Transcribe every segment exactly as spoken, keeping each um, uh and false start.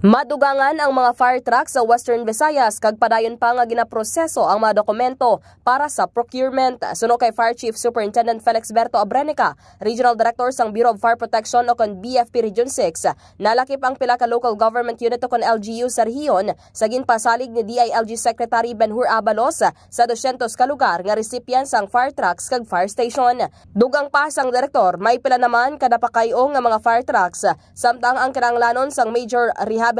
Madugangan ang mga fire truck sa Western Visayas kag padayon pa nga ginaproseso ang mga dokumento para sa procurement. Suno kay Fire Chief Superintendent Felix Berto Abrenica, Regional Director sang Bureau of Fire Protection o kon B F P Region six, nalakip ang pila ka local government unit o kon L G U sa rehiyon sa ginpasalig ni D I L G Secretary Benhur Abalos sa dosyentos ka lugar nga recipient sang fire trucks kag fire station. Dugang pa sang direktor, may pila naman ka napakay-o nga mga fire trucks, samtang ang kinahanglanon sang major rehabilitation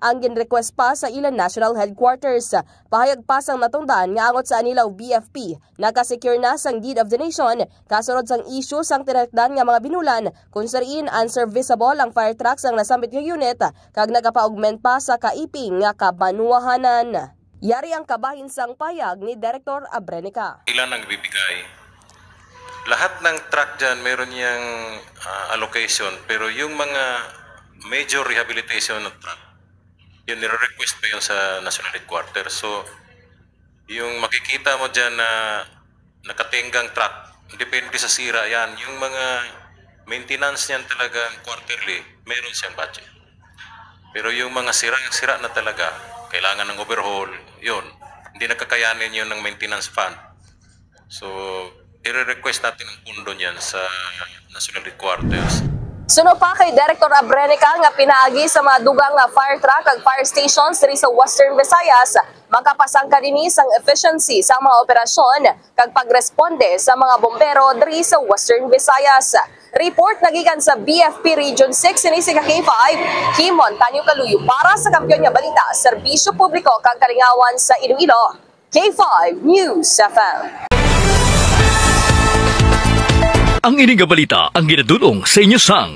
ang ginrequest pa sa ilang national headquarters. Pahayag pa sang natungdan nga angot sa Anilao B F P, nakasecure na sang deed of donation kasunod sang issue sang tinalakdan nga mga binulan, kung sa diin unserviceable ang fire truck sang nasambit nga unit kag nagapa-augment pa sa kaiping nga kabanwahanan. Yari ang kabahin sang pahayag ni Director Abrenica. Ilan ang ibibigay? Lahat ng truck dyan, meron niyang ah, allocation. Pero yung mga major rehabilitation ng truck, yun, nire-request pa yun sa National Headquarters. So, yung makikita mo dyan na nakatenggang truck, depende sa sira yan. Yung mga maintenance niyan talagang quarterly, meron siyang budget. Pero yung mga sira-sira na talaga, kailangan ng overhaul, yun, hindi nakakayanin yun ng maintenance fund. So, i-request natin ang pondo niyan sa National Headquarters. Suno pa kay Director Abrenica nga pinaagi sa mga dugang nga fire truck kag fire stations diri sa Western Visayas, makapasangka dinhi sang efficiency sa mga operasyon kag pagresponde sa mga bombero diri sa Western Visayas. Report nagikan sa B F P Region six, ini si ka K five, Kimon Tanyo Kaluyo para sa Kampiyon nga Balita, Serbisyo Publiko kag Kalingawan sa Iloilo, K five News F M. Ang ini nga balita ang ginadul-ong sa inyo sang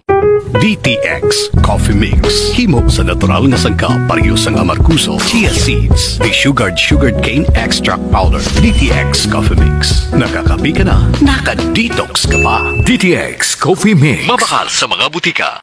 D T X Coffee Mix. Himo sa natural nga sangkap, pareho sang amargoso, chia seeds, desugared sugarcane extract powder. D T X Coffee Mix. Nakakape ka na, naka-detox ka pa. D T X Coffee Mix. Mabakal sa mga butika.